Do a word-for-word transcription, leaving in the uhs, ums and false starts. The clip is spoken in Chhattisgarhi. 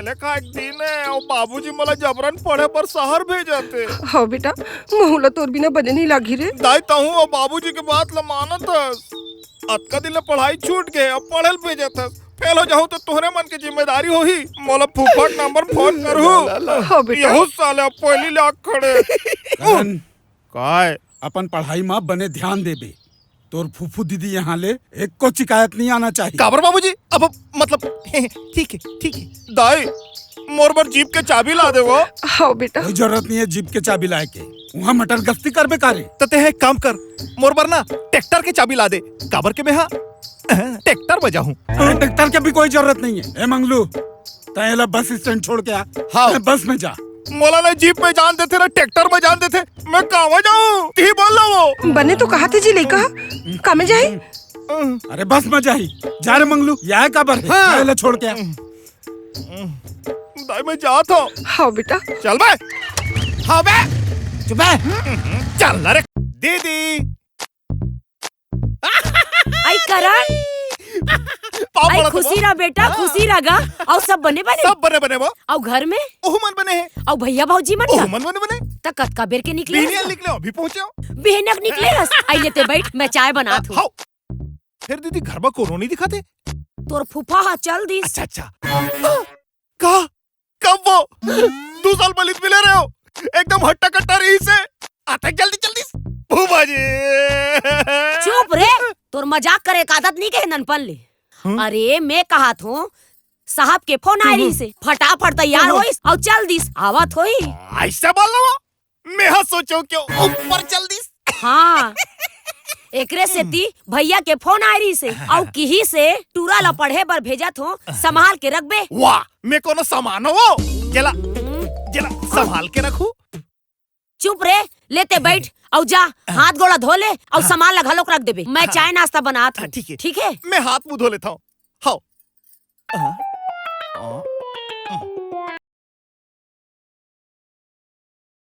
लेखा एक दिन हे, अउ बाबूजी मोला जबरन पढ़े बर शहर भेजत हे। हव बेटा, महू ला तोर बिना बने नइ लागही रे। दाई, तहूं अउ बाबूजी के बात ला मानत हस। अतका दिन ले पढ़ाई छूट गे, अब पढ़े ल भेजत हस। फेल हो जाहूं त तोहरे मन के जिम्मेदारी होही। मोला फूफा के नंबर फोन करहू। ला, ला, ला। हव बेटा। यहू साले अब पहिली ले आ खड़े। करण, काय? अपन पढ़ाई म बने ध्यान देबे। तोर फूफू दीदी यहाँ ले एको शिकायत नइ आना चाहिए। काबर बाबूजी? अब मतलब, ठीक हे, ठीक हे। दाई, मोर बर जीप के चाबी ला दे वो। हव बेटा। कोई जरूरत नइ हे जीप के चाबी लाय के। उहाँ मटर गश्ती करबे का रे? त तें एक काम कर, मोर बर ना ट्रैक्टर के चाबी ला दे। काबर के मैं हा ट्रैक्टर बजाहूं। अरे, ट्रैक्टर के भी कोई जरूरत नइ हे। ए मंगलू, तैं एला बस स्टैंड छोड़ के आ। हाँ। तैं बस में जा। मोला ना जीप में जान देथे, ना ट्रैक्टर में जान देथे। मैं कामा जाहूं? तिही बोल ला वो। बने तो कहाथे जी लइका ह। कामे जाही? अरे बस में जाही। जा रे मंगलू, ये आय काबर हे? हाँ। जा एला छोड़ के आ। दाई, मैं जात हंव। हव बेटा। चल बे। हव बे। चुप बे। चल ना रे। दीदी। आई करण। पाँव आई पड़त खुशी हंव। रह बेटा, हाँ। खुशी रह गा। अउ सब बने बने? सब बने बने वो। अउ घर में? ओहू मन बने हे। अउ भैया भौजी मन ओहू का? मन बने बने। त कतका बेर के निकले बिहनिया हस? निकले, अभी पहुंचे हंव। बिहनिया के निकले हस? आई ले तें बइठ, मैं चाय बनात हंव। हव। फेर दीदी, घर म कोनो नइ दिखत हे। तोर फूफा ह चल दिस। अच्छा, अच्छा। का? कब वो? दू साल पहिली मिले रहेंव। एकदम हट्टा कट्टा रहिस हे। अतेक जल्दी चल दिस। फूफा जी। चुप रे, तोर मजाक करे के आदत नइ गे ननपन ले। हम्म। अरे, मैं कहत हंव, साहब के फोन आय हम्म। रहिस हे, फटाफट तैयार हम्म। होइस अउ चल दिस, आवत होही। अइसे बोल रहा वो? मैं हा सोचेंव के ऊपर चल दिस। हाँ, एकरे सेती भैया के फोन आय रहिस हे, अउ किहिस हे टूरा ला पढ़े बर भेजत हंव, संभाल के रखबे। वाह, मैं कोनो सामान हंव वो? जेला, जेला संभाल के रखहूं। चुप रे, ले तें बइठ अउ जा, हाथ गोड़ धो ले अउ हाँ। सामान ला घलोक रख देबे। मैं हाँ। चाय नाश्ता बनात हंव, हाँ, ठीक हे। ठीक हे? मैं हाथ मुंह धो लेत हंव। हव। हाँ। हाँ।